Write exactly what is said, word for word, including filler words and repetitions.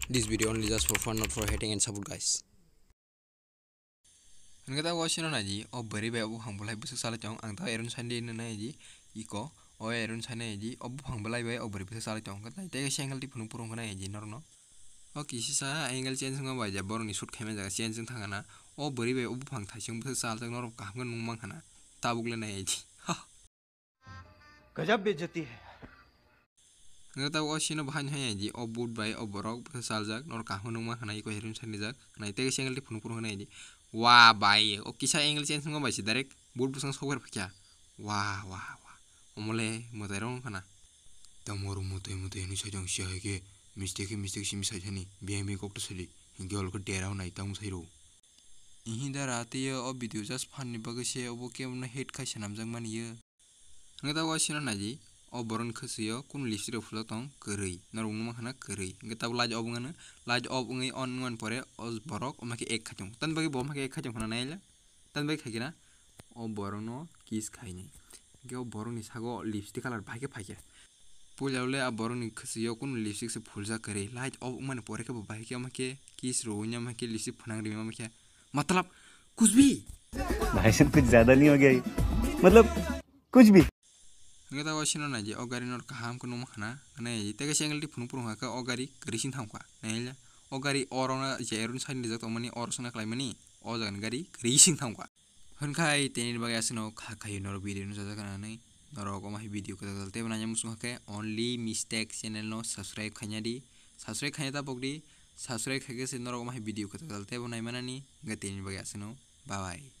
This video only just for fun, not for hating and support, guys. Hwnkhe ta o sino naidi, o bwrwi bai o buphang bolai bwswk salai tong, ang ta Arun Sandi hinwi naidi, iko, o Arun Sandi naidi, o buphang bolai bai o bwrwi bwswk salai tong, hwnkhe tai tei single tip phunuk phuru hwnkhe naidi norokno. O kisisa angle change wngma bai je borokni shoot khaima jaga change wng thangana, o bwrwi bai o buphang thaising bwswk salai tong norok kaham khe nung mankha na, tabuk le naidi. Ha. Gajab bejati hai yaar. Hwnkhe tabuk o sino bahai hai di, o boot bai o borok bwswk saljak, norok kaham nungma hwnwi iko Arun Sandi jak, hwnwi tei single tip phunuk phuru hwnwi di. Wa bai, o kisa angle change wngma bai se direct boot bwskango sok bai phakya. Wa, wa, wa. Omo le mwtai rok wngkha na. Tamo rok mwtai mwtai hwnwi sai tong siya hai khe mistake khe mistake simi sai thani, biyang biyang kok ta sadi, hinkhe olo khe dera o nai tamo sai rw. Ihi da rati o video just fun ni bagwi se obo kebono hate khai swnamjak mani yo. Hwnkhe tabuk o sino naidi, o borokni khwswi o kunu lipstick rok phulak tong kwrwi, norok nukma khana kwrwi. Hwnkhe tabuk light off wngmano, light off wngwi on wngmani pore o borok omo khe ek khai tongo. Tamni bagwi bo omo khe ek khai tongkha na naila? Tamni bagwi khai khe na o borokno kiss khainai. Hwnkhe o borokni sago lipstick colour bahai khe phaikha. Puila le a borokni khwswi o kunu lipstick se phuljak kwrwi, light off wngmani pore khe bo bahai khe omo khe kiss rwui omo khe lipstick phwnang rwui omo khe matlab kuch bhi. भाई साहब कुछ ज्यादा नहीं हो गया ये? मतलब कुछ भी. Hwnkhe ta o sino naidi, o gari no kaham khe nukma khana, nai tei kaisa angle tip phunuk phuru hwnkha khe o gari kwrwi sing thamkha, naila o gari oro no je Arun Sandi rijak tongmani oro songna khlaimani, o jaga ni gari kwrwi sing thamkha. Hwnkhai tini bagwi aswkno kha khaio norok video no sajak nani, norok omo hai video kwtal kwtal teibo naina muchung khe only mistake channel no subscribe khaina di, subscribe khaina ta pokdi, subscribe khaikhe se norok omo hai video kwtal kwtal teibo naimanani, hwnkhe tini bagwi aswkno bye bye.